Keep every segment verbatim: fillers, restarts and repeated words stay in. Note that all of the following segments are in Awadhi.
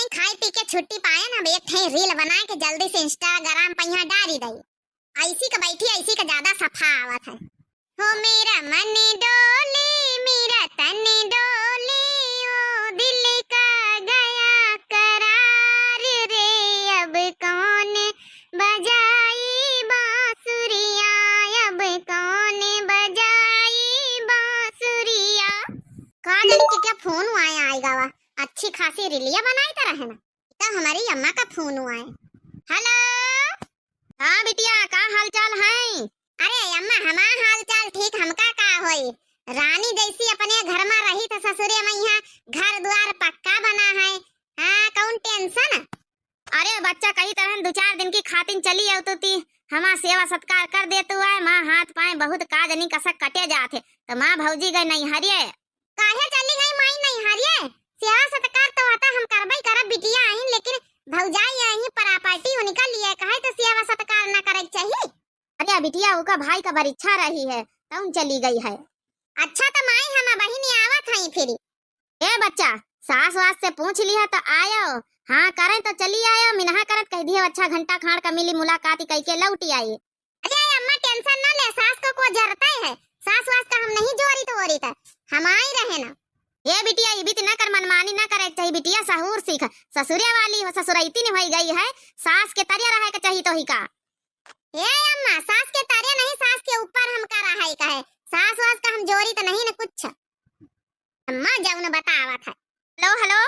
खाए पी के छुट्टी पाए ना, अब एक ठे reel बनाए के जल्दी से Instagram पे यहाँ डारी दई। ऐसी का बैठी, ऐसी का ज्यादा सफा आवत है। हो मेरा मन डोले, मेरा तन डोले, ओ दिल का गया करार रे, अब कौन बजाई बांसुरिया, अब कौन बजाई बांसुरिया। का जानी के क्या फोन आया आएगा वा, अच्छी खासी रीलिया बनाई तो रहे ना। तो हमारी अम्मा का फोन हुआ है। हेलो। हाँ बिटिया, का हाल चाल है? अरे अम्मा, हमार हाल चाल ठीक, हमका का होई? रानी जैसी अपने घर में रही तो ससुरे में यहाँ घर द्वार पक्का बना है। हाँ, कौन tension? अरे बच्चा, कही तरहन दो चार दिन की खातिन चली आओ तो ती, हमार सेवा सत्कार कर देतू है। माँ हाथ पाए बहुत का जनी कसक कटे जात है, तो माँ भौजी गए नैहरिए। काहे चली गई माई नैहरिए? सेवा सत्कार तो होता हम करबई करब, बिटिया आइन, लेकिन भौजाई आइन, property उनका लिए कहे तो सेवा सत्कार ना करे के चाहिए? अरे बिटिया, ओका भाई का परीक्षा रही है, तउन चली गई है। अच्छा तो माई, हम बहिनी आवत हई फिर। ए बच्चा, सास वास से पूछ लिया तो आयो, हाँ करें तो चली आयो, मिनहा करत कह दियो अच्छा घंटा खाड़ का मिली मुलाकात कई के लौटी आई। अरे अम्मा, tension ना ले, सास को को जरता है, सास वास का हम नहीं जोरी तो ओरी था, हम आई रहे ना। ए बिटिया, ई बीत ना कर, मनमानी ना करे के चाहिए बिटिया, सहूर सीख। ससुरे वाली हो, ससुरैती नहीं होई गई है, सास के तरिया रहे के चाहिए तो ही का। ए अम्मा, सास के तरिया नहीं, सास के ऊपर हम का रहा है कहे, सास वास का हम जोरी तो नहीं ना कुछ। अम्मा जौन बतावत है। हेलो, हेलो।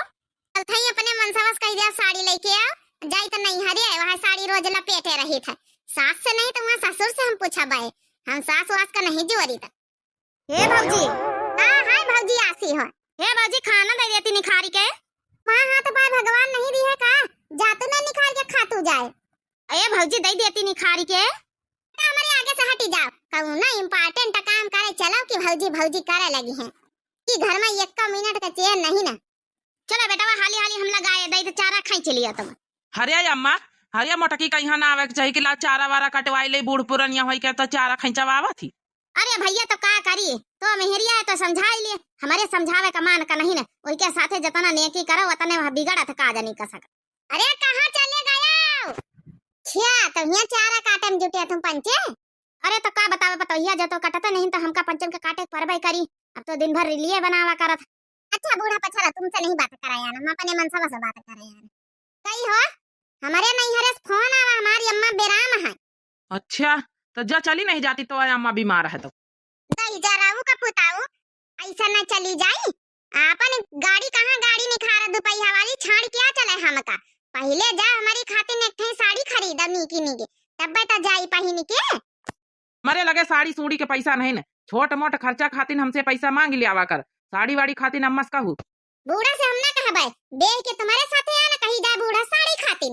चल थई अपने मनसवा से कह दिया साड़ी लेके आओ, जाई तो नैहरे है, वहाँ साड़ी रोज लपेटे रही था। सास से नहीं तो वहाँ ससुर से हम पूछब है, हम सास वास का नहीं जोरी था। हे भौजी। हाँ, हाय भौजी आसी हो। हे भौजी, खाना दे देती निखारी के। हाँ, हाँ, तो भाई भगवान नहीं दिए का? जा तू ना निखार के खा तू जाए। ए भौजी, दे देती निखारी के। तो हमारे आगे से हटी जाओ। कहूँ ना important काम करे चलो कि भौजी भौजी करे लगी हैं। कि घर में एक मिनट का चैन नहीं ना। चलो बेटवा, हाली हाली हम लगाए दई तो चारा खाई चलिया तुम। हरे अम्मा, हरे मोटकी का यहाँ ना आवे के चाहिए कि लाओ चारा वारा कटवाई ले, बूढ़ पुरनिया होई के तो चारा खैंचवावत ही। अरे भैया तो का करी, तो मेहरिया है तो समझाई लिए, हमारे समझावे का मान का नहीं ना, वही के साथे जतना नेकी करो उतने वह बिगड़त का जनी का सक। अरे कहाँ चले गया? छिया, तो यहाँ चारा काटे में जुटे तुम पंचे? अरे तो का बतावे पतोहिया, जो तो कटते नहीं तो हमका पंचन के काटे के परबे करी। अब तो दिन भर रीलिये बनावा करत। अच्छा बूढ़ा पछाला, तुमसे नहीं बात कराया ना, हम अपने मनसवा से बात कराया ना। कही हो, हमारे नैहरे से फोन आवा, हमारी अम्मा बेराम है। अच्छा, तो जा चली नहीं जाती तो अम्मा बीमार है तो। दही जराऊ का पुताऊ, ऐसा न चली जाई। आपन गाड़ी कहाँ गाड़ी निखारा दुपहिया वाली छाड़ के आ चले हमका। पहिले जा हमारी खातिर एक ठे साड़ी खरीदा नीकी नीकी, तब्बे त जाई पहिन के। मरे लगे साड़ी सूड़ी के पैसा नहीं न, छोट मोट खर्चा खातिर हमसे पैसा मांग लियावा कर, साड़ी वाड़ी खातिर अम्मा से कहू। बूढ़ा से हम ना कहबे, देख के तुम्हारे साथे आ ना कही जाए बूढ़ा साड़ी खातिर।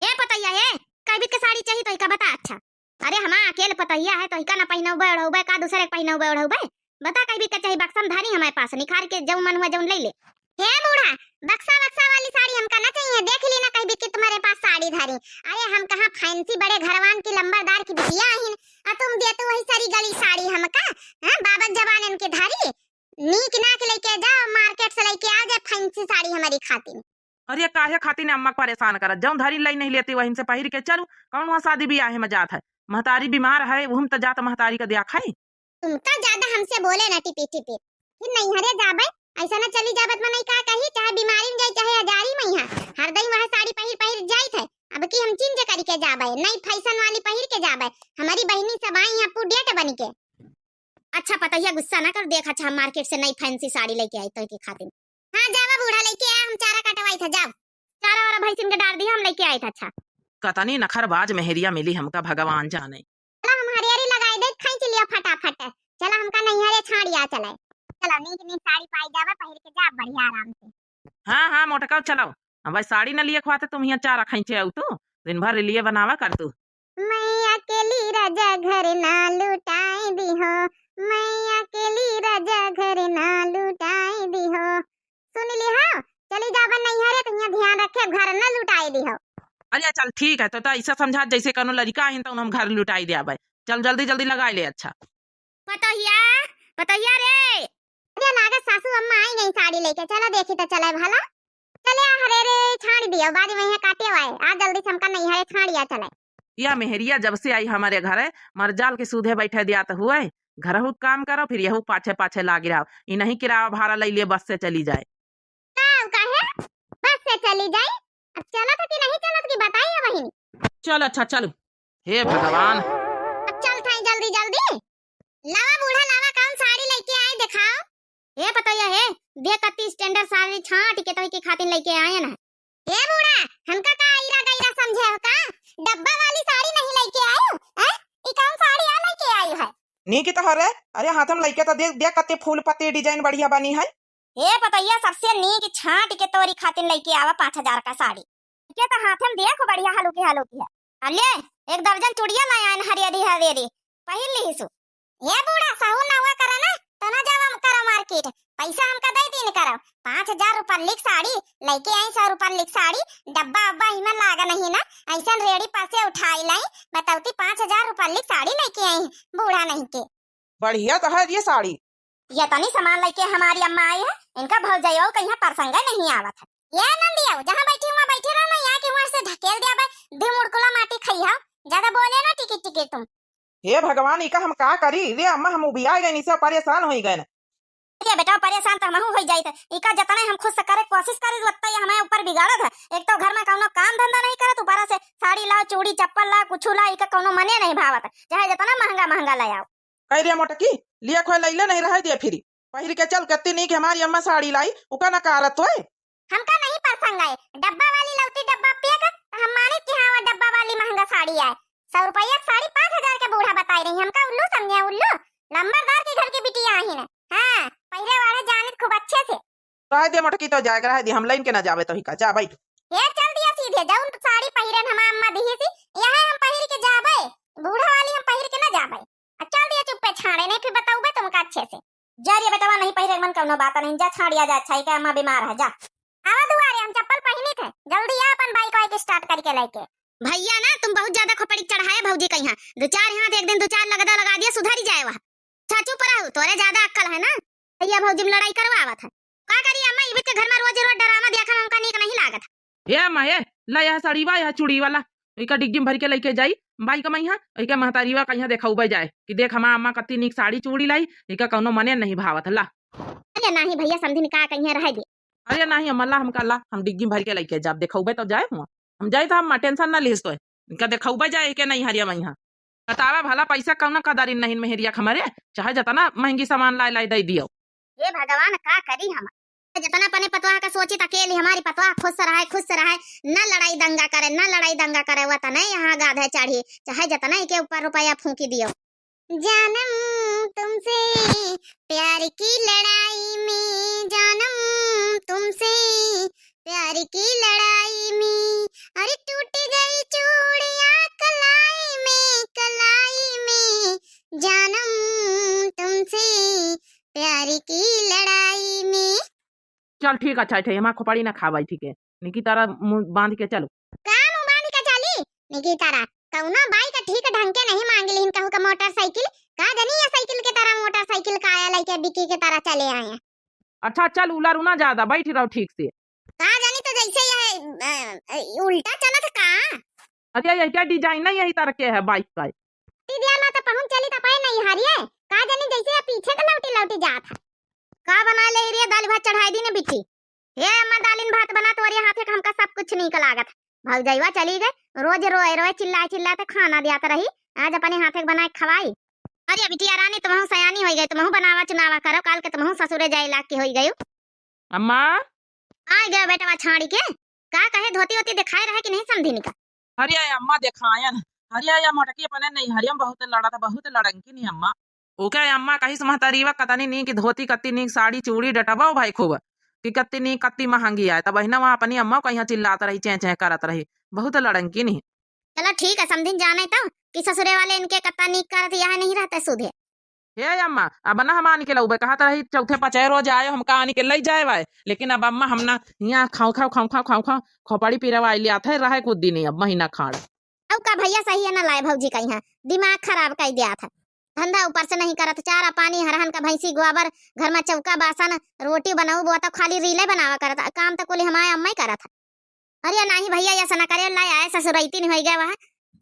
ए पतैया, ए, कई बीत के साड़ी चाहिए तो इका बता। अच्छा, अरे हमार अकेल पतैया है तो इका ना पहिनौबे ओढ़ौबे का, दूसरे के पहिनौबे ओढ़ौबे? बता कई बीत के चाहिए, बक्सा में धरी हमारे पास, निखार के जौन मन हुआ जौन ले ले। हे बूढ़ा, बक्सा बक्सा वाली साड़ी हमका ना चाहिए, देख ली ना कई बीत के तुम्हारे पास साड़ी धरी। अरे हम कहाँ fancy बड़े घरवान की लंबरदार की बिटिया आहिन, आ तुम देते वही सरी गली साड़ी हमका, हाँ, बाबक जबान इनके धरी। नीक नाक लेके जाओ, market से लेके आओ जे fancy साड़ी हमारी खातिर। अरे काहे खातिर अम्मा के परेशान करत, जौन धरी लई नहीं लेती वहीं से पहिर के चलू, कौन वहाँ शादी ब्याह में जात है, महतारी बीमार है, वहम त जात महतारी का द्याख है। तुम तो ज्यादा हमसे बोले ना टिपी टिपी, फिर नैहरे जाबे, ऐसा ना चली जाबत मनई का कही, चाहे बीमारी में जाई, चाहे अजारी में यहाँ, हर दई वह साड़ी पहिर पहिर जाइत है। अब की हम change करी के जाबे, नई fashion वाली पहिर के जाबे, हमारी बहिनी सब आई यहाँ update बनी के। अच्छा पतैया गुस्सा ना कर, देख अच्छा हम market से नई fancy साड़ी लेके आई तो के खातिर। हाँ जावा बूढ़ा लेके आ, हम चारा कटवाई था, जाओ। चारा वारा भैंसिन के डार दिया, हम लेके आई था। अच्छा। कतनी नखरबाज मेहरिया मिली हमका, भगवान जाने। चला हम हरियरी लगाई दे, खींच लिया फटाफट। चला हमका नैहरे छाड़िया चले। चला नीक नीक साड़ी पाई जावे, पहिर के जा बढ़िया आराम से। हाँ हाँ मोटका चलो, अब भाई साड़ी न लिए खुआते तुम यहाँ चारा खींचे आऊ तू, दिन भर लिए बनावा कर तू। मैं अकेली राजा घर ना लुटाए दी हो, मैं अकेली राजा घर ना लुटाए दी हो। सुन ली हो, चली जाबे नैहरे तो यहाँ ध्यान रखे, घर न लुटाए दी हो। अरे चल ठीक है, तो, तो ऐसा समझा जैसे कोनो लड़का आहिन तो हम घर लुटाई दे आबे। चल जल्दी जल्दी लगाई ले। अच्छा। पतोहिया, पतोहिया रे। अरे लागत सासू अम्मा आई गई साड़ी लेके, चलो देखी तो चले भला। चले आ हरे रे छाड़ी दियो बाजी में है काटे वाए, आज जल्दी से हमका नैहरे छाड़िया चले। या मेहरिया जब से आई हमरे घरे, मरजाल के सूधे बैठे दिया तो हुए, घरहू काम करो, फिर यहू पाछे पाछे लागी रहो। ई नहीं किराया भाड़ा ले लिए बस से चली जाए। का काहे? बस से चली जाई? अब चलत कि नहीं चलत कि बताई अब बहिनी। चल अच्छा चल। हे भगवान। अब चल थाई जल्दी जल्दी। लावा बूढ़ा लावा, कौन साड़ी लेके आए देखाओ। हे पतोहिया हे, देख कत्ती standard साड़ी छांट के तोही के खातिन लेके आए ना। हे बूढ़ा, हमका का आइरा गैरा समझे हो का? डब्बा वाली साड़ी नहीं लेके आयो, हैं? ई कौन साड़ी आ लेके आयो है? नीक तो हरे, अरे हाथ में लेके तो देख, देख कत्ती फूल पत्ती design बढ़िया बनी है। हे पतोहिया, सबसे नीक छांट के तोरी खातिन लेके आवा पाँच हजार का साड़ी। के तो हाथे में देखो बढ़िया हलुकी हलुकी है। अले, एक दर्जन चुड़िया लाए आयन हरियरी हरियरी, पहिर लीसु। हे बूढ़ा, सहू नौवा करे ना, तो ना जावा करो market, पैसा हमका दे दीन करो। पाँच हजार रुपया लिख साड़ी, लेके आई सौ रुपया लिख साड़ी, डब्बा अब्बा इमे लागा नहीं ना, ऐसन रेड़ी पर से उठाई लाई, बतौती पाँच हजार रुपया लिख साड़ी लेके आई, बूढ़ा नहीं के। बढ़िया तो है ये साड़ी। ये तनी सामान लेके हमारी अम्मा आई है, इनका भौजाई और कहीं परसंगा नहीं आवत है। ये नंदिया, जहाँ बैठी हुआ बैठी रहो ना, यहाँ के वहाँ से ढकेल दिया भाई, दी मुड़कुला माटी खाई हो, ज्यादा बोले ना टिकट टिकट तुम। हे भगवान, इका हम का करी रे अम्मा, हम उबिया गए, इसे परेशान हो गए। अरे बेटा, परेशान तो हमहू हो जाइत, इका जतना हम खुश करे कोशिश करी, उतना ये हमारे ऊपर बिगाड़त है। एक तो घर में कौनो काम धंधा नहीं करत, ऊपर से साड़ी लाओ, चूड़ी चप्पल लाओ, कुछ लाओ, इका कौनो मने नहीं भावत, चाहे जितना महंगा महंगा ले आओ। कह रे मोटकी, लिया खोए लैले नहीं रहे दिया फिरी। पहिर के चल, कत्ती नीक हमारी अम्मा साड़ी लाई, उका नकारत होए। हमका नहीं पसंद आए, डब्बा वाली लौती डब्बा पिया का, तो हम माने कि हाँ, वो डब्बा वाली महंगा साड़ी आए। सौ रुपया की साड़ी पाँच हजार के बूढ़ा बताई रही, हमका उल्लू समझे, उल्लू। लंबरदार के घर की बिटिया आही ने। हाँ, पहले वाले जानित खूब अच्छे से। रह दे मोटकी, तो जाए के रह दे, हम लाइन के ना जावे तो ही का, जा बैठ। हे चल दिया सीधे, जौन साड़ी पहिरन हमार अम्मा दिही सी, यह हम पहिर के जाबे, बूढ़ा वाली हम पहिर के ना जाबे। आ चल दिया चुप्पे छाड़े, नहीं फिर बताऊबे तुमका अच्छे से। जा रे बेटवा, नहीं पहिरे के मन कौनो बात नहीं, जा छाड़िया जा, अच्छा ही का अम्मा बीमार है, जा। आवा दुआरे, हम चप्पल पहिनी थे, जल्दी आ अपन bike वाइक start करके लेके। भैया ना, तुम बहुत ज्यादा खोपड़ी चढ़ाए भौजी कहिया, दो चार हाथ एक दिन दो चार लगदा लगा दिया, सुधरी जाए वह। अच्छा चुप रहू, तोरे ज्यादा अक्कल है ना। भैया भौजी में लड़ाई करवावत है। का करी अम्मा, ई बीच के घर में रोज रोज drama देखा हमका नीक नहीं लागत। हे अम्मा, हे, ला यह साड़ीवा, यह चूड़ी वाला, इका डिग्गी में भर के लेके जाई, bike में यहाँ, इका महतारीवा कहिया देखौबे जाए कि देख हमार अम्मा कत्ती नीक साड़ी चूड़ी लाई, इका कौनो मने नहीं भावत, ला। अरे नहीं भैया, समधिन का कहिया रह दे। अरे नहीं अम्मा, ला हमका ला, हम डिग्गी में भर के लेके जाब, देखौबे तो जाए हुआ। हम जाइत अम्मा, tension ना लिहिस तोय। इनका देखौबे जाए के नहीं हरिया मइहाँ। बतावा भला पैसा कौना कदारिन नहीं मेहरिया क हमरे, चाहे जतना महंगी सामान लाए लाए दे दियो। हे भगवान का करी हम, जतना अपने पतवाह का सोची त अकेली हमारी पतवाह खुश रहे, खुश रहे, न लड़ाई दंगा करे, न लड़ाई दंगा करे, वतने यहाँ गाधे चढ़ी, चाहे जतना इके ऊपर रुपया फूंकी दियो। जानम तुमसे प्यार की लड़ाई में, जानम तुमसे प्यार की लड़ाई में, अरे टूट गई चूड़ियां कलाई में, कलाई में, जानम तुमसे प्यार की लड़ाई में। चल ठीक, अच्छा, अच्छा, हमार खोपड़ी ना खावाई, ठीक है, निकी तरह मुंह बांध के चलो। का मुंह बांध के चली? निकी तरह कौनो बाई का ठीक ढंग के नहीं मांग लिहिन, कहू का मोटरसाइकिल, का जनी ये साइकिल के तरह मोटरसाइकिल का आया लइके बिकी के तरह चले आए। अच्छा चल, उलरू ना ज्यादा, बैठ रहो ठीक से। का जनी तो जैसे ये, अ, अ, उल्टा चलत का? अरे यही क्या design नहीं, यही तरह के है bike का। सीधे ना तो पहुंच चली तो पाए नहीं हारिए, का जनी जैसे ये पीछे के लौटी लौटी जात है। का बना ले रे, दाल भात चढ़ाई दी ने बिट्टी। हे अम्मा, दालिन भात बना, तोरे हाथे का हमका सब कुछ नीक लागत। भौजैवा चली गए, रोज रोए रोए चिल्लाए चिल्लाए ते खाना दियात रही, आज अपने हाथे के बनाए के खवाई। अरे बिटिया रानी, तुमहू सयानी होई गई, तुमहू बनावा चुनावा करो, काल के तुमहू ससुरे जाए लाग के होई गयो। अम्मा। आ गयो बेटवा छाड़ी के, का कहे धोती वोती दिखाए रहे कि नहीं समधिन का? अरे अम्मा देखायन, अरे या मोटकी अपने नहीं हरियम बहुत लड़त, बहुत लड़ंकी नहीं अम्मा। ओके अम्मा कहिस महतरीवा कतनी नीक धोती, कत्ती नीक साड़ी, चूड़ी डटबो भाई खूब, कि कत्ती नीक, कत्ती महंगी आए। तब बहिना वहाँ अपनी अम्मा को यहाँ चिल्लात रही, चें चें करत रही, बहुत लड़ंकी नहीं। चलो ठीक है, समधिन जाने तो कि ससुरे वाले इनके कत्ता नीक करत, यहाँ नहीं रहते सुधे। हे अम्मा, अब ना हम आनी के लउबे, कहत रही चौथे पचे रोज आयो, हमका आनी के लई जाए वाए, लेकिन अब अम्मा हम ना यहाँ खाऊ खाऊ खाऊ खाऊ खाऊ खाऊ खोपड़ी पिरवाई लियात है, रहे कुछ दिन ही अब महीना खाड़। अब का भैया सही है ना लाए भौजी का यहाँ, दिमाग खराब कर दिया था। धंधा ऊपर से नहीं करत, चारा पानी हरहन का भैंसी गोबर, घर में चौका बासन, रोटी बनाऊ बोआ तो खाली रीले बनावा करत, काम तो कुल हमारे अम्मा ही करत है। अरे नाही भइया, ऐसा ना करे, लाए आए ससुरैतिन होइ गए वह,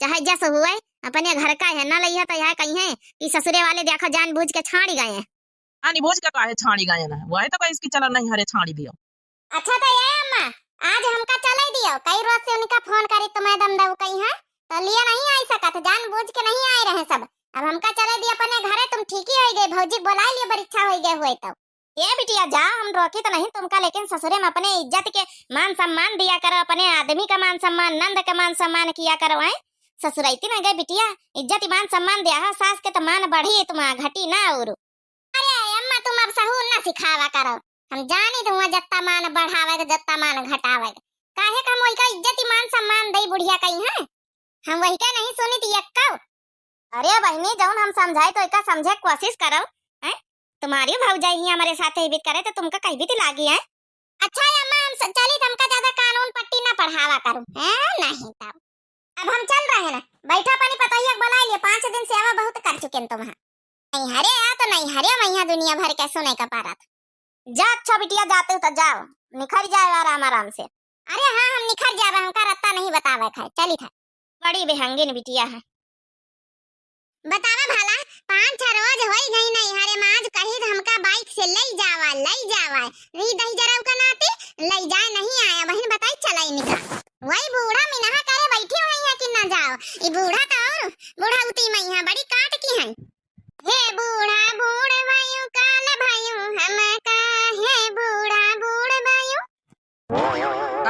चाहे जस हुए, अपने घर का है, ना लइहा तो यह कहिहैं कि ससुरे वाले देखो जानबूझ के छाड़ी गए हैं। जानबूझ के काहे छाड़ी गए ना, वही तो कहिस कि चलो नैहरे छाड़ी दियो। अच्छा तो ये अम्मा, आज हमका चले दियो, कई रोज से उनका फोन करी तो मैडम दऊ कहिहैं, तो लिए नहीं आई सकत, जानबूझ के नहीं आए रहे सब। अब हमका चले दियो अपने घरे, तुम ठीक ही होइ गए, भौजी के बोलाए लिए, बड़ी इच्छा होइ गए हुए तो। ए बिटिया जा, हम रोकी तो नहीं तुमका, लेकिन ससुरे में अपने इज्जत के मान सम्मान दिया करो, अपने आदमी का मान सम्मान, नंद का मान सम्मान किया करो, हैं? ससुरैतिन गए बिटिया, इज्जत मान सम्मान दिया हो, सास के तो मान बढ़ी तुम्हारा, घटी ना और। अरे अम्मा, तुम अब सहूर ना सिखावा करो, हम जानी तुम जत्ता मान बढ़ावे के, जत्ता मान घटावे के। काहे का हम वही का इज्जत मान सम्मान दई बुढ़िया कहिहैं? हम वही का नहीं सुनित यक्कौ। अरे बहिनी, जौन हम समझाई तो एका समझे के कोशिश करो, हैं? तुम्हारी भौजाई ही हमारे साथ ही बीत करे तो तुमका कहीं भी लागी है। अच्छा अम्मा, हम स-, चली, हमका ज्यादा कानून पट्टी ना पढ़ावा करो, हैं? नहीं तब। अब हम चल रहे ना, बैठा अपनी पतोहिया के बुला लिए, पाँच दिन से आवा बहुत कर चुके हैं तुम। नैहरे आ तो नैहरे मइहाँ दुनिया भर के सुने का पारत। जा अच्छा बिटिया, जाते हो तो जाओ, निखर जाए आराम आराम से। अरे हाँ, हम निखर जाबे, हमका रत्ता नहीं बतावे खाए, चली था। बड़ी बेहंगिन बिटिया है। बतावा भला, पाँच छह रोज होई गई नैहरे में, आज कही तो हमका बाइक से लई जावा, लई जावा। ई दहिजरऊ का नाती लई जाए नहीं आया, बहिन बताई चलाई निका। वही बूढ़ा मिनहा करे बैठी हुई है कि ना जाओ। ई बूढ़ा तो और बुढ़ौती मइहाँ बड़ी काट की है। हे बूढ़ा बूढ़ भयू, काल भयू, हम काहे बूढ़ा बूढ़ भयू।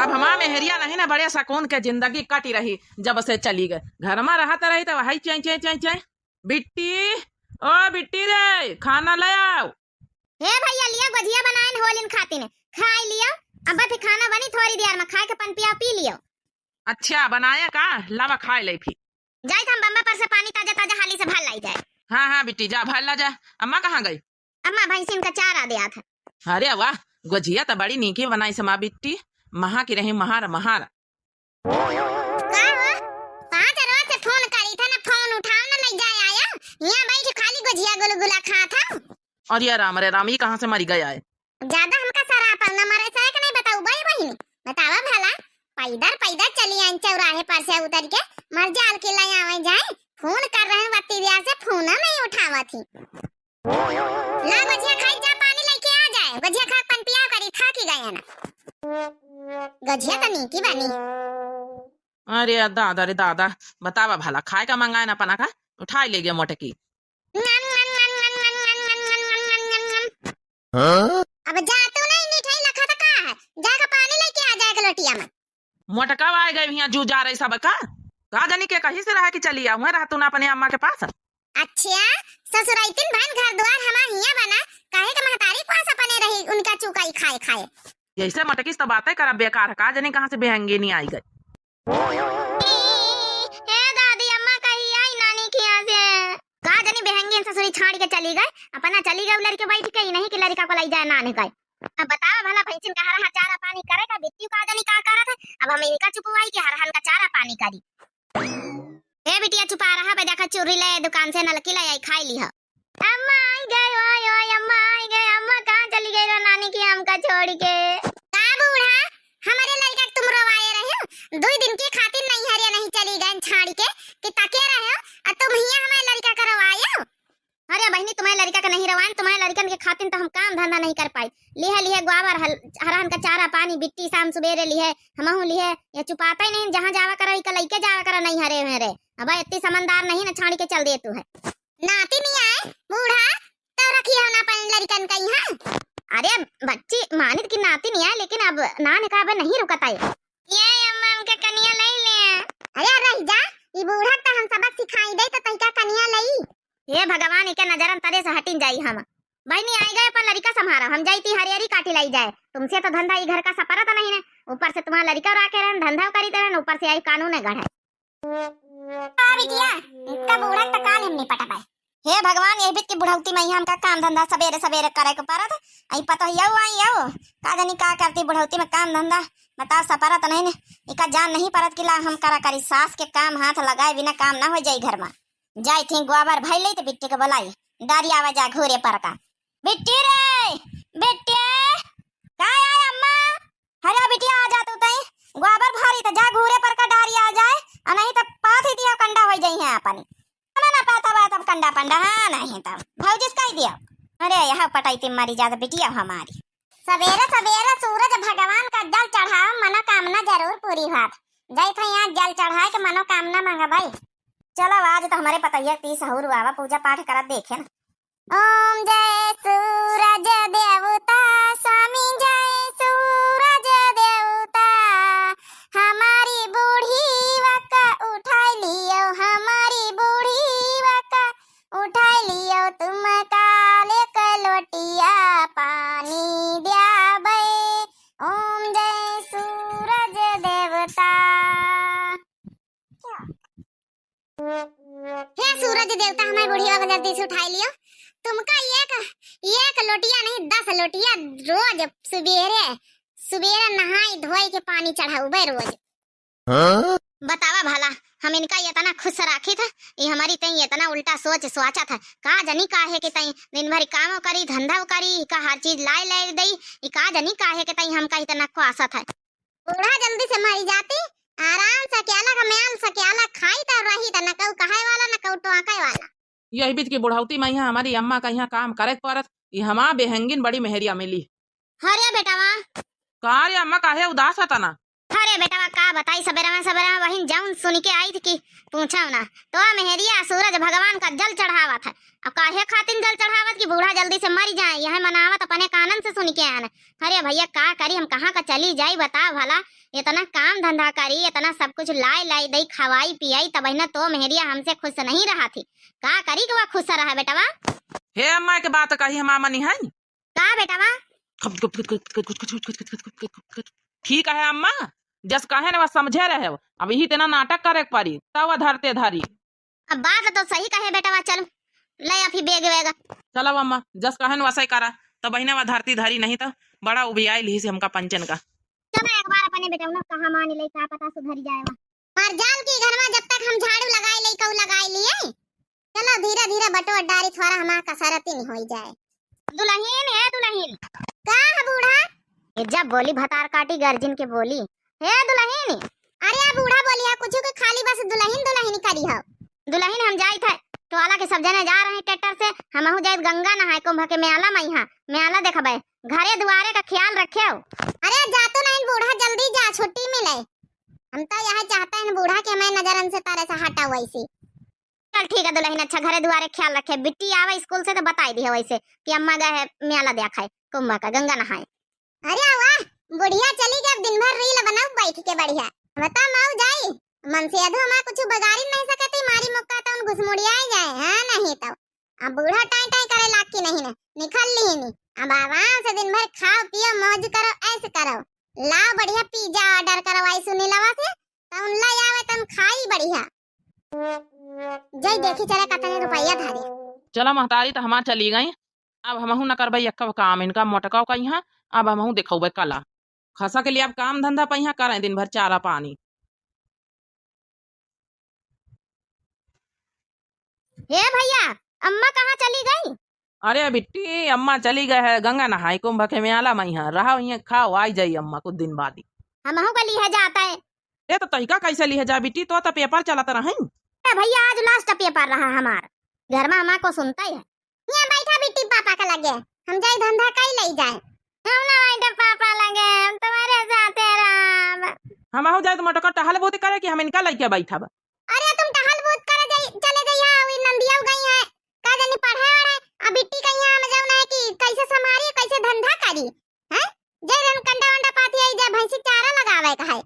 अब हमार मेहरिया नहीं ना, बड़े सकून के जिंदगी कटी रही, जब से चली गए। घर में रहत रही तो वही चें, चें, चें, चें। बिट्टी, ओ बिट्टी रे, खाना ले आओ। हे भइया, लिया गोझिया बनाइन होलिन खातिन, खाई लियो। अब फिर खाना बनी थोड़ी देर में, खाए के पन पिया पी लियो। अच्छा, बनाए का? लावा खाए ले फिर। जाइत हम बम्बा पर से पानी ताजा ताजा हाली से भर लाई जाए। हाँ, हाँ बिट्टी, जा भर ला जा। अम्मा कहाँ गई? अम्मा भैंसिन का चारा देत है। अरे वाह, गोझिया तो बड़ी नीकी बनाइस माँ बिट्टी, महा की रही महार महार। का हो? पाँच रोज से फोन करी था ना, फोन उठाओ ना, लई जाए आया। यहाँ बैठ खाली गोझिया गुलगुला खात हौ। अरे राम रे राम, ई कहाँ से मरी गया है? ज्यादा हमका सरापल न मरे से एक नहीं बताऊ बई बहिनी। बतावा भला, पैदर पैदर चली आइन चौराहे पर से उतर के, मर जाल के ले आवे जाए। फोन कर रहे बत्ती दिया से, फोन नहीं उठावत ही। ला गोझिया खाई जा, पानी लेके आ जाए। गोझिया खा पन पिया करी, थाकी गए ना। गोझिया तो नीकी बनी। अरे दादा रे दादा, बतावा भला, खाए का मंगाए ना अपना का, उठाई ले गया मोटकी। हाँ? अब जा तू नहीं मिठाई लखा तो का है, जाके पानी लेके आ जाए एक लोटिया में। मोटका आए गए हियाँ जू जा रही सब का, का जानी के कहीं से रहा कि चली आऊँ, रहा तू ना अपने अम्मा के पास। अच्छा, ससुरैतिन भन घर द्वार हमार हियाँ बना, काहे के महतारी के पास अपने रही उनका चुकाई खाए खाए। जैसे मटकिस तो बातें करब बेकार, का जानी कहाँ से बेहंगी नहीं आई गई। ए दादी, अम्मा कही आई नानी खिया से। का जानी बेहंगी ससुरी छाड़ के चली गए, अपना चली गए लड़के बैठ के, ही नहीं कि लड़का को लाई जाए नाने का। अब बताओ भला भैंसिन का हरा हरा चारा पानी करे का, बिट्टी का जानी का करत है। अब हम इनका चुपवाई के हरहन का चारा पानी करी। ए बिटिया चुपा रहा बे, देखा चुर्री ले दुकान से नलकी ले आई, खाई ली हो। अम्मा आई गए, ओए ओए अम्मा आई गए, अम्मा कहाँ चली गई रो नानी की हमका छोड़ के। का बूढ़ा, हमारे लड़का के तुम रोवाए रहे हो, दो दिन के खातिर नहीं हरिया नहीं चली गए छाड़ के कि तके रहे हो, और तुम हियाँ हमारे लड़का के रोवाए हो। अरे बहिनी, तुम्हारे लड़का के नहीं रोवाए, तुम्हारे लड़कन के खातिर तो हम काम धंधा नहीं कर पाई। लिहे लिहे गोबर हल-, हरहन का चारा पानी बिट्टी शाम सुबेरे लिहे, हमहू लिहे, ये चुपाता ही नहीं, जहाँ जावा करो इका लइके जावा करो नहीं हरे मेरे। अब इतनी समझदार नहीं ना छाड़ के चल दे तू है। नाती नहीं आए बूढ़ा, तो रखी हो ना अपन लड़कन का यहाँ। अरे बच्ची मानित की नाती नहीं आए, लेकिन अब नान का अब नहीं रुकत है। ये अम्मा हमके कनिया ले ले। अरे रह जा, ई बूढ़ा तो हम सबक सिखाई दे तो तहिका कनिया लई। हे भगवान, इके नजरन तरे से हटिन जाई हम। बहिनी आई गए, अपन लड़का संभारा, हम जाई ती हरियरी काटी लाई जाए। तुमसे तो धंधा ई घर का सपरत नहीं ने, ऊपर से तुम्हारा लड़का और आके रहन, धंधा करी रहन, ऊपर से आई कानून है गढ़ है। का बिटिया, इनका बूढ़ा त काल हम निपटबे। हे भगवान, ये बीच की बुढ़ौती में ही हमका काम धंधा सबेरे सबेरे करे के परत। आई पता यौ आई यौ, का जानी का करती बुढ़ौती में काम धंधा, बताओ सपरत नहीं ने। इका जान नहीं परत कि ला हम करा करी, सास के काम हाथ लगाए बिना काम ना हो जाई घर में। जाई थी गोबर भर ले तो बिट्टी के बुलाई, डारी आवा जा घूरे पर का। बिट्टी रे, बिट्टी, का आय अम्मा? अरे बिटिया आ जा तू तई, गोबर भर त जा घूरे पर का डारी आ जाए, अ नहीं त पाथी दिया कंडा होइ जइहैं अपनी। हमें ना पता बा तब कंडा पंडा, हाँ, नहीं तब भौजी से कहि दियो। अरे, यह पटाई तिम मरी जात बिटिया हमारी। सबेरे सबेरे सूरज भगवान का जल चढ़ाओ, मनोकामना जरूर पूरी होत। जाइत हई आज जल चढ़ाए के मनोकामना मंगबई। चलो, आज त हमरे पतोहिया ती सहूर आवा, पूजा पाठ करत देखेन। ओम जय सूरज देवता, स्वामी जय सूरज देवता, हमारी बूढ़ी वका उठाई लियो, हमारी बूढ़ी वका उठाई लियो, तुम काले क लोटिया पानी द्याबे। ओम जय सूरज देवता। हे सूरज देवता, हमारे बुढ़िया को जल्दी से उठाई लियो। तुमका एक, एक लोटिया नहीं, दस लोटिया रोज सुबेरे, सुबेरे नहाई धोई के पानी चढ़ाउबे रोज। हाँ? बतावा भला, हम इनका इतना खुश राखी था, ये हमारी तई इतना उल्टा सोच सोचा था। का जनी काहे के तई दिन भर कामो करी, धंधा करी, का हर चीज लाई लाई दई, ये का जनी काहे के तई हमका इतना ख्वासा था। बूढ़ा जल्दी से मरी जाती, आराम से अकेला का म्याल से अकेला खाई त रही त न कहू कहे वाला, न कहू टोके वाला। यही बीच की बुढ़ौती में यहाँ हमारी अम्मा का यहाँ काम करे के पड़त, ये हमार बेहंगिन बड़ी मेहरिया मिली। अरे बेटवा। का रे अम्मा, काहे उदास है तना? अरे बेटवा, का बताई, सबेरा में, सबेरा में बहिन जौन सुन के आई थी कि पूछो ना। तो मेहरिया सूरज भगवान का जल चढ़ावत है। अब काहे खातिर जल चढ़ावत कि बूढ़ा जल्दी से मर जाए, यह मनावत अपने कानन से सुन के आन। अरे भैया, का करी हम, कहाँ का चली जाई, बताओ भला। इतना काम धंधा करी, इतना सब कुछ लाई लाई दई, खवाई पियाई, तब न तो मेहरिया हमसे खुश नहीं रहा थी। का करी कि वह खुश रहा बेटवा? हे अम्मा, एक बात कही हम मानी है। का बेटवा? ठीक है अम्मा, जस कहे न वह समझे रहे, अब यही तेना नाटक करे के पड़ी, तब वह धरते धरी। अब बात तो सही कहे बेटवा, चल ले अभी बेग वेग। चलो अम्मा, जस कहे न वसई करा, तो बहिने वह धरती धरी, नहीं तो बड़ा उबियाई लिही से हमका पंचन का। चलो एक बार अपने बेटवा ना कहा मान ले, का पता सुधर जाए वह। मर जाल की घर में जब तक हम झाड़ू लगाए ले, कहू लगाए लिए। चलो धीरे धीरे बटोर डारी, थोड़ा हमार कसरती नहीं होई जाए। दुलहिन, ए दुलहिन। का है बूढ़ा? ए जब बोली भतार काटी गर्जिन के बोली। हे दुलहिन। अरे आ बूढ़ा बोली है, कुछ के खाली बस दुलहिन दुलहिन करी हो। दुलहिन हम जाइत है, टोला के सब जने जा रहे हैं ट्रैक्टर से, हमहू जाइत गंगा नहाए कुंभ के म्याला मइहाँ, म्याला देखबे। घरे दुआरे का ख्याल रखे हो। अरे जा तो नहीं बूढ़ा, जल्दी जा, छुट्टी मिले। हम तो यह चाहते हैं बूढ़ा के हमें नजरन से तारे से हटाओ ऐसी। चल ठीक है दुलहिन, अच्छा घरे दुआरे ख्याल रखे। बिट्टी आवे स्कूल से तो बताई दिहे वैसे कि अम्मा गए है म्याला देखा है, कुंभ का गंगा नहाए। अरे वाह, बुढ़िया चली गई, अब दिन भर reel बनाऊ बैठ के बढ़िया। बता माऊ जाई, मन से अधो माँ कुछ बगारी नहीं सकती, मारी मुक्का तो उन घुसमुड़िया ही जाए, हाँ नहीं तो। अब बूढ़ा टाई टाई करे लाग की नहीं ने, निकल ली नहीं। अब आराम से दिन भर खाओ पियो मौज करो, ऐश करो। लाओ बढ़िया pizza order करवाई सुनीलवा से, तउन लाई आवे तउन खाई बढ़िया। जय देखी चले कतने रुपया धरे। चला महतारी त हमार चली गई, अब हमहू न करबे यक्कव काम इनका मोटकाव का यहाँ, अब हमहू देखौबे कला। खसा के लिए अब काम धंधा पइहाँ करें दिन भर चारा पानी। हे भैया, अम्मा कहाँ चली गई? अरे बिट्टी, अम्मा चली गए है गंगा नहाए कुंभ के म्याला मइहाँ। रहा इहाँ खाओ, आई जाई अम्मा कुछ दिन बाद ही। हमहू का लिहे जात है। ए तो तहिका कैसे लिहे जा बिट्टी, तो तो paper चलत रहइन। ए भैया, आज last paper रहा हमार। घर में अम्मा को सुनता ही है। यहाँ बैठा बिट्टी पापा के लगे, हम जाई धंधा कई लई जाए। हम ना बैठब पापा लगे, हम तुम्हारे साथे रहब। हमहू जाई तो मोटका टहल बूती करे कि हम इनका लइके बैठब। अरे तुम टहल बूत करे जाई, चले जाइया, अउ नंदिया गई है, का जानी पढ़े वढ़े, आ बिट्टी कहिया हम जाऊ ना है कि कैसे संभारी, कैसे धंधा करी, हैं? जय रन कंडा वंडा पाती आई, जय भैंसी चारा लगावे का है।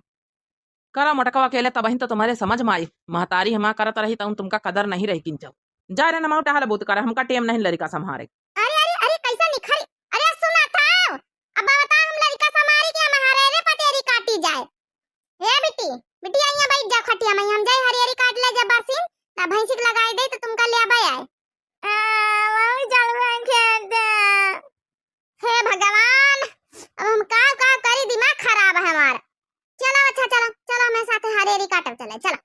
करा मोटकवा अकेले तबहिन तो तुम्हारे समझ में आई। महतारी हमा करत रही तउन तुमका कदर नहीं रही किंचौ। जा रे नमाऊ टहल बूत करे, हमका टेम नहीं लड़िका संभारे। अरे, अरे, अरे, कैसा निखरी? अरे, सुना था। अब बता हम लड़िका संभारी के हमारे रे पटेरी काटी जाए। हे बिट्टी, बिट्टी, आइया बैठ जा खटिया में, हम जाए हरियरी काट ले जब बरसीन, ना भैंसी के लगाई दे तो तुमका ले आबे आए। आ, वही चलबे खेते। हे भगवान, अब हम का, का करी, दिमाग खराब है हमार। चलो, अच्छा, चलो, चलो, हमें साथे हरेरी काटब चले, चलो।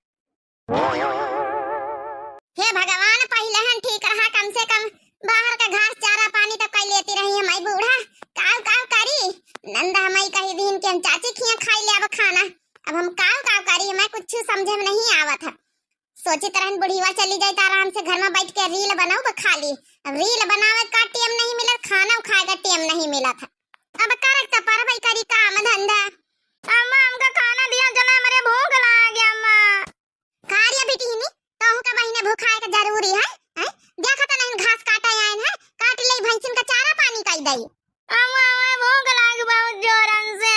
हे भगवान, पहिले हम ठीक रहा, कम से कम बाहर का घास, चारा, पानी तो कई लेती रही हमारी बूढ़ा। काव, काव करी, नंदा हमारी कही दीन कि हम चाची खिया खाई ले अब खाना। अब हम काव काव करी, हमें कुछ समझे में नहीं आवत है। सोचित रहन बुढ़िया चली जाई त आराम से घर में बैठ के reel बनाउब खाली। अब reel बनावे का टेम नहीं मिलत, खाना खाए का टेम नहीं मिलत है। अब करक त परबई करी काम धंधा। अम्मा, हमका खाना दिया, जना हमरे भूख लागे, अम्मा। का रे बिटिहनी, तोहू का बहिने भूखाए के जरूरी है, हैं? देखत नहीं घास काटे आयन है, काट ले भैंसिन का चारा पानी कई दई। अम्मा, हमें भूख लाग बहुत जोरन से।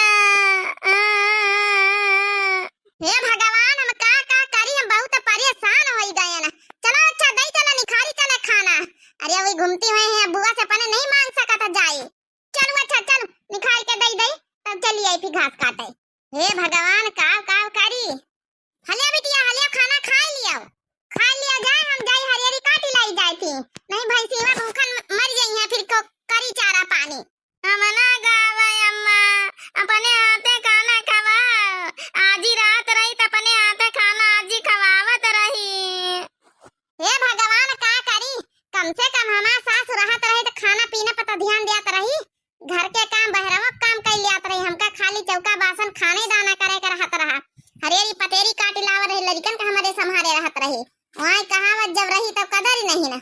हे भगवान, हम का का करी, हम बहुत परेशान होई गए ना। चलो अच्छा, दई चलो निखारी चले खाना। अरे वही घूमती हुई है, बुआ से अपने नहीं मांग सकत जाए। चलो अच्छा, चलो निखारी के दई दई, तब चली आई फिर घास काटे। हे भगवान, काव काव करी। हलिया बिटिया, हलिया खाना खाए लियो, खाए लियो जाए, हम जाई हरियरी काटी लाई जाए थी, नहीं भैंसिया भूखन म-, मर जाई है, फिर को करी चारा पानी। हम ना गावे अम्मा, अपने हाथे खाना खवाओ, आजी रहत रही त अपने हाथे खाना आजी खवावत रही। हे भगवान, का करी, कम से कम हमार सास रहत रही त खाना पीना पर त ध्यान देत रही, घर के काम, बहरवा के काम कई लियात रही, हमका खाली चौका बासन खाने दाना करे के रहत रहा। हरेरी पतेरी काटी लावत रही, लड़िकन के हमरे संभारे रहत रही। वहाँ कहावत जब रही तब कदर ही नहीं ना।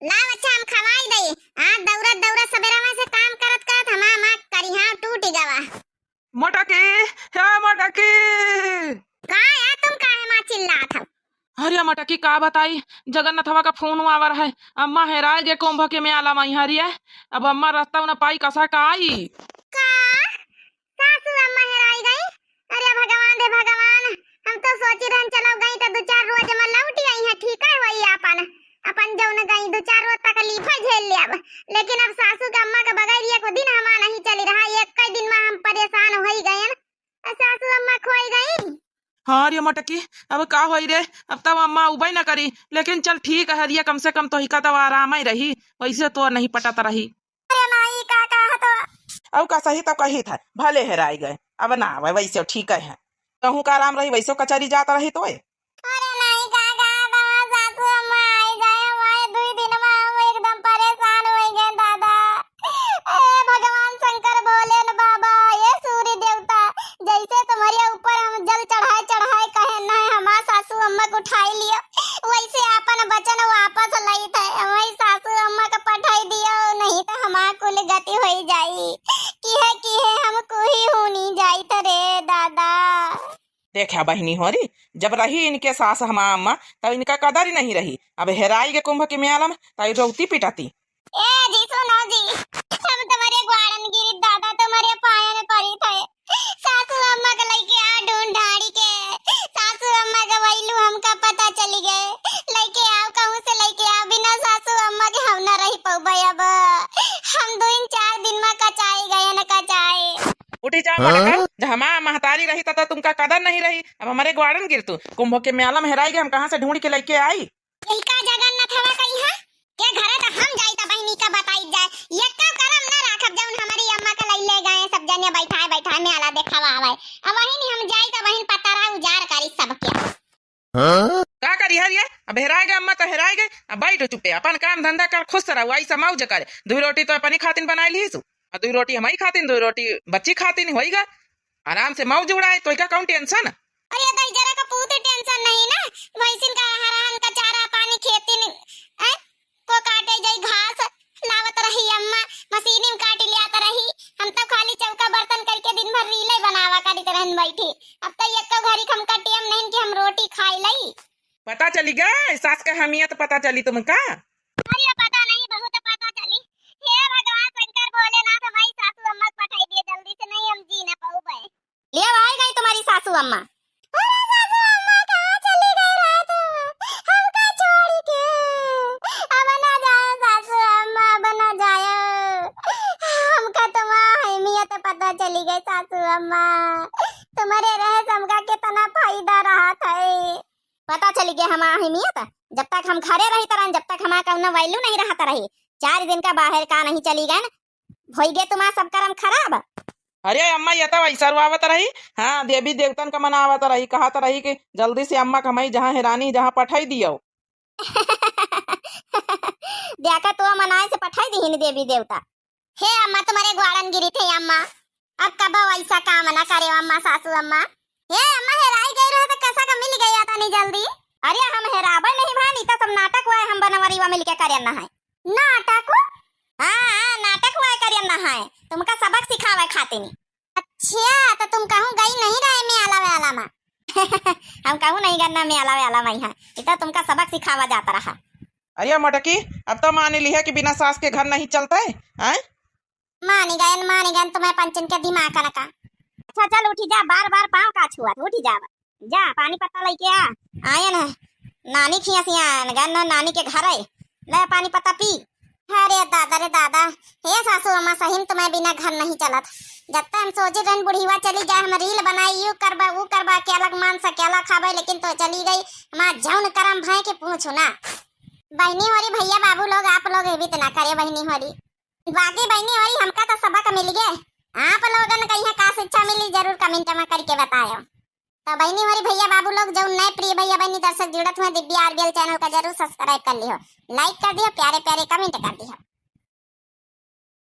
लाव अच्छा हम खवाई दई। आज दौड़त दौड़त सबेरवा से काम करत करत हमार माँ करिहा टूट गवा। मोटकी, हे मोटकी। का है, तुम काहे माँ चिल्लात हो? अरे मोटकी, का बताई, जगन्नाथवा का फोन आवर है, अम्मा हेराय गे कुंभ के मेला में हरिये। अब अम्मा रास्ता न पाई, कसा का आई? का? सासू अम्मा हेराई गई? अरे भगवान रे भगवान, हम तो सोची रहन चलो गई तो दो चार रोज में लौटी आई है, ठीक है वही अपन, अपन जौन गई दो चार रोज तकलीफ है झेल ले अब, लेकिन अब सासू के अम्मा के बगैर एक दिन हमार नहीं चली रहा, एक कई दिन में हम परेशान होई गए। आ सासू अम्मा खोई गई। हाँ रे मटकी, अब का होई रे, अब तब अम्मा उबई न करी, लेकिन चल ठीक है हरिया, कम से कम तोहिका तब आराम ही रही, वैसे तो नहीं पटत रही। अरे माई, का कहा तो? अब का सही तो कही था, भले हेराई गए, अब ना आवे, वैसे ठीक है। कहूँ का आराम रही, वैसे कचहरी जात रही तो। अरे माई, का कहा तो, सासू अम्मा आई जाए, हमारे दुई दिन में हम एकदम परेशान हो गए दादा। ए भगवान शंकर भोले न बाबा, ये सूर्य देवता, जैसे तुम्हारे ऊपर हम जल चढ़ाए चढ़ाए कहे ना, हमार सासू अम्मा के उठाई लियो, वैसे आपन वचन वापस लई थे, हमारी सासू अम्मा के पठाई दियो, नहीं तो हमार कुल गति होई जाई। किहे किहे हम कुही हूनी जाई थे रे दादा। देखा बहिनी होरी, जब रही इनके सास हमार अम्मा, तब इनका कदर ही नहीं रही। अब हेराई के कुंभ के मेला में, तब रौती पिटाती। ए जी, सुनो जी, हम तुम्हारे ग्वाड़न गिरी दादा, तुम्हारे पायन परी थे। सासू अम्मा के लइके आ ढूंढ ढाड़ी के, सासू अम्मा के वैलू हमका पता चली गए। लइके आओ, कहूँ से लइके आओ, बिना सासू अम्मा के हम न रही पौबे अब। हम दो दिन चार दिन में कचाई गए न कचाए। उठी जा मटका, जब हमार महतारी रही त, त तुमका कदर नहीं रही। अब हमारे ग्वाड़न गिर तू, कुंभ के मेला में हेराई गए, हम कहाँ से ढूंढ के लइके आई? यही का जगन्नाथ हवा कही है? के घरे त हम जाई त बहिनी का बताई जाए। ये का करम ना राखब जौन हमारी अम्मा का लई ले गए सब जने बैठाए बैठाए मेला देखावा आवे। अब वही नहीं हम जाई त वही पतरा उजार करी सबके। हाँ? का करी हरिया? अब हेराए गए अम्मा त हेराए गए। अब बैठ चुपे, अपन काम धंधा कर, खुश रहो, ऐसा मौज करे। दुई रोटी तो अपनी खातिन बनाई ली सु, और दुई रोटी हमारी खातिन, दुई रोटी बच्ची खातिन होई गा। आराम से मौज उड़ाए, तोहिका कौन tension? अरे दाई, जरा का पूत tension नहीं ना, भैंसिन का हराहन का चारा पानी खेती न, हैं? को काटे जाई घास, लावत रही अम्मा, मशीनी में काट लियात रही, हम तो खाली चौका बर्तन करके दिन भर रीले बनावा करित रहन बैठी। अब तो एको घड़ी हमका टेम नहीं कि हम रोटी खाई लई। पता चली गए सास का अहमियत, पता चली तुमका? अरे पता नहीं, बहुत पता चली। हे भगवान शंकर भोलेनाथ, हमारी सासू अम्मा को पठाई दे जल्दी से, नहीं हम जी ना पाऊबे। ले अब आई गई तुम्हारी सासू अम्मा। अरे सासू अम्मा, कहाँ चली गई रहा तू हमका छोड़ के? अब ना जाए सासू अम्मा, अब ना जाए। हमका तुम्हारी अहमियत पता चली गई सासू अम्मा। तुम्हारे रहे से हमका कितना फायदा रहा था। पता चली गया हमार अहमियत। जब तक हम घरे रही तरन, जब तक हमार कौनो value नहीं रहत रही। चार दिन का बाहर का नहीं चली गए, होई गए तुम्हार सब करम खराब। अरे अम्मा, ये तो वैसा रुआवत रही। हाँ, देवी देवतन का मनावत रही, कहत रही कि जल्दी से अम्मा कमाई जहाँ हेरानी, जहाँ पठाई दियो। देखा तो मनाए से पठाई दी देवी देवता। हे अम्मा, तुम्हारे ग्वाड़न गिरी थे अम्मा, अब कब ऐसा काम ना करे अम्मा, सासू अम्मा। हे अम्मा, हेराई गई रहे तो कैसा का मिल गया तनी जल्दी? अरे हम हेराबे नहीं भानी, तो सब नाटक हुआ है, हम बनवरीवा मिलके करेन है। नाटक? हाँ, हाँ, नाटक हुआ है करेन है, तुमका सबक सिखावे खातिर। अच्छा, तो तुम कहूँ गई नहीं रहे मेला वेला मा? हम कहूँ नहीं गन्ना मेला वेला मा, यहाँ इतना तुमका सबक सिखावा जाता रहा। अरे मटकी, अब तो मानी लिहा कि बिना सास के घर नहीं चलता है, हैं? मानी गयन, मानी गयन, तुम्हें पंचन के दिमाग का नका। अच्छा चल उठी जा, बार बार पाँव का छुआ, उठी जा, जा पानी पत्ता लेके आ। आयन है नानी खिया सियान गन, नानी के घर है, ले पानी पत्ता पी। अरे दादा रे दादा, हे सासू अम्मा, सही में तुम्हें बिना घर नहीं चलत। जब तक हम सोचे रहन बुढ़ीवा चली जाए, हम रील बनाई, यू करबा, ऊ करबा, क्या अलग मान सा, क्या अलग खाबे, लेकिन तो चली गई। हमार जौन करम भय के पूछू ना। बहनी होरी, भैया बाबू लोग, आप लोग ये भी तो ना करे बहनी होरी। बाकी बहनी होरी, हमका तो सबक मिल गए। आप लोगन का यहाँ का शिक्षा मिली, जरूर कमेंट में करके बतायो। तो बहनी होरी, भैया बाबू लोग, जौन नए प्रिय भैया बहनी दर्शक जुड़त हुए, दिव्या आरबीएल चैनल का जरूर सब्सक्राइब कर लिहो, लाइक कर दिहो, प्यारे प्यारे कमेंट कर दिहो।